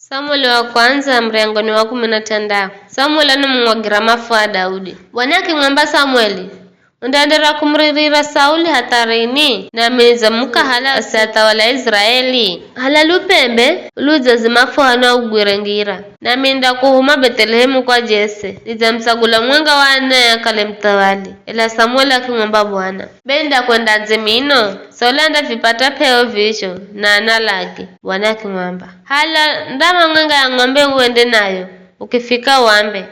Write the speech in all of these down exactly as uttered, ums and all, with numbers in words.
Samueli wa kwandza, muryango ni wa kumi na thandahu. Samueli anamumwagira mafuha Daudi. Bwana akimwamba Samueli, "Undaenderera kumuririra Sauli hatha rini? Nami nidzamukahala asiathawala Israeli. Hala lupembe, uludzaze mafuha na ugwire ngira. Nami nindakuhuma Bethlehemu kwa Jese, nidzamutsagula mumwenga wa anae akale muthawali." Ela Samueli akimwamba Bwana, "Be nindakwendadze mino? Sauli andavipata p'eho vizho, na analage." Bwana akimwamba, "Hala, ndama mwenga ya ng'ombe uende nayo, ukifika wambe,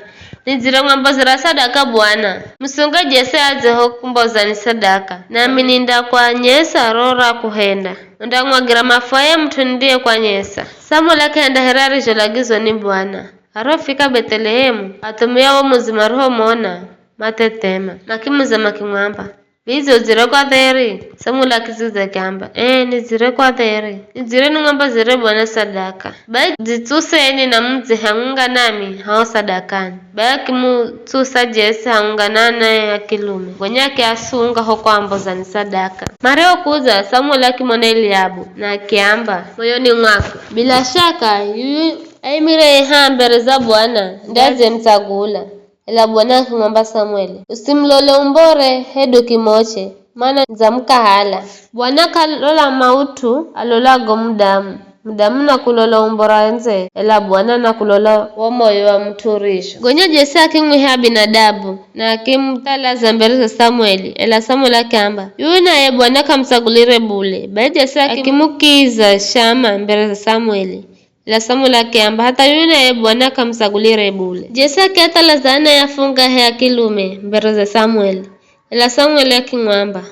'Nidzire ng'ombe zira sadaka Bwana, musunge Jese adze ho kumboza ni sadaka, nami nindakwanyesa ro ra kuhenda, undamwagira mafuha ye mut'u nindiyekwanyesa." Samueli akihenda here arizholagizwa ni Bwana. Arihofika Bethlehemu, athumia wo mudzi marihomona, mathethema, makimuza makimwamba, "Vidze udzire kwa dheri?" Samueli akidziza akiamba, "Ee, nidzire kwa dheri. Nidzire ning'ambodzere Bwana sadaka. Bai dzitsuseni na mudze hamwenga nami haho sadakani." Bai akimutsusa Jese hamwenga na anae a kilume, gonya akiasunga ho kwamboza ni sadaka. Marihokudza, Samueli akimona Eliabu, na akiamba moyoni mwakwe, "Bila shaka, yuyu aimire haha mbere za Bwana, nde adzemutsagula." Ela Bwana akimwamba Samueli, "Usimulole umbore hedu kimoche, mana ndzamukahala." Bwana k'alola maut'u alolago mudamu, mudamu na kulola umbora ndze, ela Bwana na kulola wo moyo wa mut'u urizho. Gonya Jese akimwiha Abinadabu, na akimuthalaza mbere za Samueli, ela Samueli akiamba, "Yuyu naye Bwana k'amutsagulire bule." Bai Jese akimukiza shama mbere za Samueli. Ela Samueli akiamba, "Hatha yuyu naye Bwana k'amutsagulire bule." Jese akiathalaza anae afungahe a kilume mbere za Samueli. Ela Samueli akimwamba,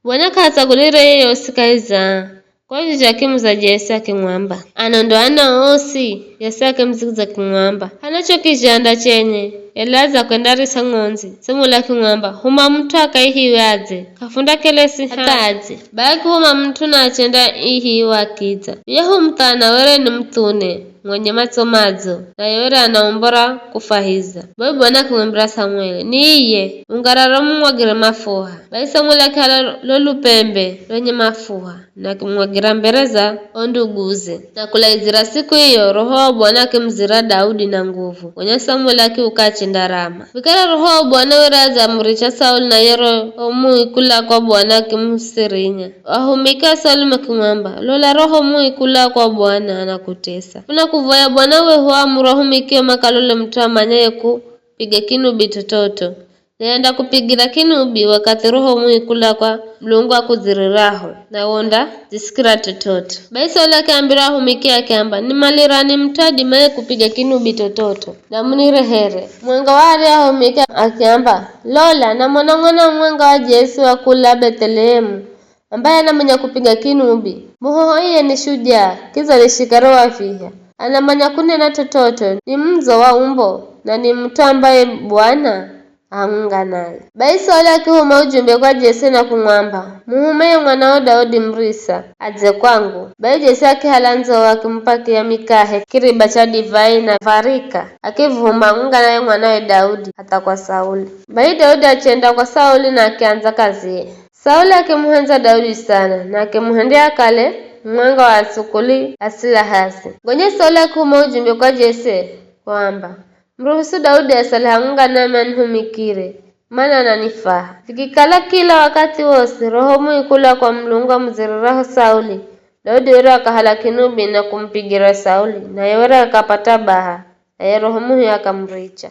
"Bwana k'aatsagulire yeyosi kahi za aa." Kwa vizho akimuza Jese akimwamba, "Ano ndo ana osi?" Jese akimudzigiza akimwamba, "Hana cho kizhanda chenye, ela adza kwendarisa ng'ondzi." Samueli akimwamba, "Huma mut'u akaihiwe adze, k'afundakelesi hatha adze." Bai akihuma mut'u na achenda ihiwa akidza. Yuyahu muthana were ni muthune, mwenye matso madzo, naye were ana umbo ra kufwahiza. Bai Bwana akimwambira Samueli, "Ni iye, ungarara umumwagire mafuha." Bai Samueli akihala lo lupembe lwenye mafuha, na akimwagira mbere za o nduguze. Na kulaidzira siku iyo, Roho wa Bwana akimuzira Daudi na nguvu. Gonya Samueli akiuka achenda Rama. Vikara Roho wa Bwana were adzamuricha Sauli, naye Roho mui kula kwa Bwana akimusirinya. Ahumiki a Sauli makimwamba, "Lola Roho mui kula kwa Bwana anakutesa. Funakuvoya Bwana wehu aamuru ahumikio makalole mut'u amanyaye kupiga kinubi tototo. Naye andakupigira kinubi wakathi Roho mui kula kwa Mulungu akudziriraho, na wondadzisikira tototo." Bai Sauli akiambira ahumiki akiamba, "Nimalirani mut'u adimaye kupiga kinubi tototo, na munirehere." Mumwenga wa arya ahumiki akiamba, "Lola, namona mwana mumwenga wa Jese wa kula Bethlehemu, ambaye anamanya kupiga kinubi. Muhoho iye ni shujaa, kidza ni shikari wa viha. Anamanya kunena tototo, ni mudzo wa umbo, na ni mut'u ambaye Bwana hamwenga naye." Bai Sauli akihuma ujumbe kwa Jese na kumwamba, "Muhume ye mwanao Daudi murisa, adze kwangu." Bai Jese akihala ndzou akimupakia mikahe kiriba cha divai na varika, akivihuma hamwenga na ye mwanawe Daudi hatha kwa Sauli. Bai Daudi achenda kwa Sauli na akiandza kaziye. Sauli akimuhendza Daudi sana, na akimuhendya akale mumwenga wa atsukuli a silahasi. Gonya Sauli akihuma ujumbe kwa Jese, kuamba, "Muruhusu Daudi asale hamwenga nami anihumikire, mana ananifwaha." Vikikala kila wakathi wosi, Roho mui kula kwa Mulungu amudziriraho Sauli, Daudi were akahala kinubi na kumupigira Sauli, naye were akapata baha, naye Roho Muhe akamuricha.